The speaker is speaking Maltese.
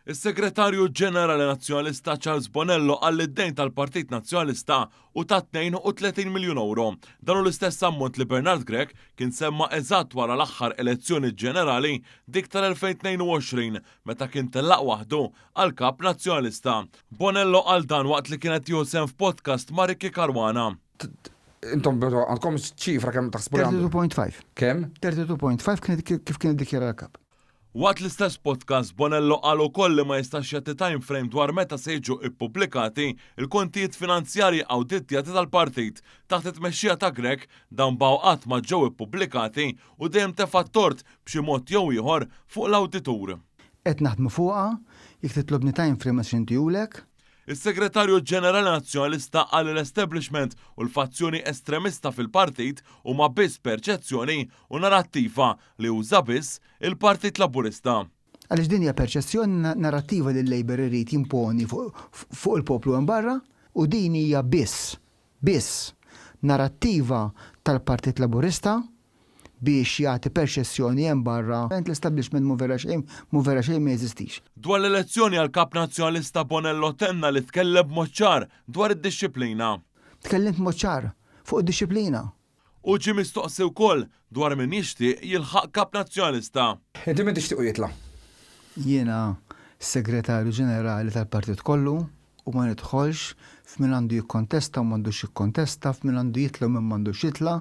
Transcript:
Is-Segretarju Ġenerali Nazzjonalista Charles Bonello qal li d-dejn tal-Partit Nazzjonalista hu ta' 32 miljun ewro. Dan hu l-istess ammont li Bernard Grech kien semma eżatt wara l-aħħar elezzjoni ġenerali, dik tal-2022, meta kien tellaq waħdu għal Kap Nazzjonalista. Bonello qal dan waqt li kien qed jieħu sehem f'podcast ma' Ricky Caruana. Intom għandkom ċifra kemm taħsbu li għandu? 32.5. Kemm? 32.5 kif kien iddikjara l-Kap. Waqt l-istess podcast, Bonello qal ukoll li ma jistax jagħti time frame dwar meta se jiġu ippubblikati l-kontijiet finanzjarji awditjati tal-partit. Taħt it-tmexxija ta' Grech, dawn baqgħu qatt ma ġew ippubblikati u dejjem tefa' t-tort b'xi mod jew ieħor fuq l-awditur. Qed naħdmu fuqha, jekk titlobni time frame ma nistax intihulek. Is-Segretarju Ġenerali Nazzjonalista qal li l-establishment u l-fazzjoni estremista fil-partit huma biss perċezzjoni u narattiva li uża biss il-Partit Laburista. Għaliex din hija perċezzjoni, narattiva li l-Labour irid jimponi fuq il-poplu hemm barra u din hija biss, biss, narattiva tal-Partit Laburista biex jagħti perċezzjoni hemm barra l-establishment mhu vera xejn, mhu vera xejn ma jeżistix. Dwar l-elezzjoni għal Kap Nazzjonalista Bonello tenna li tkellem b'mod ċar dwar id-dixxiplina. Tkellimt b'mod ċar fuq id-dixxiplina. Hu ġie mistoqsi wkoll dwar min jixtieq jilħaq Kap Nazzjonalista. Inti min tixtiequ jitla'? Jiena Segretarju Ġenerali tal-Partit kollu u ma nidħolx f'min għandu jikkontesta u m'għandux jikkontesta, f'min għandu jitla' u min m'għandux jitla'.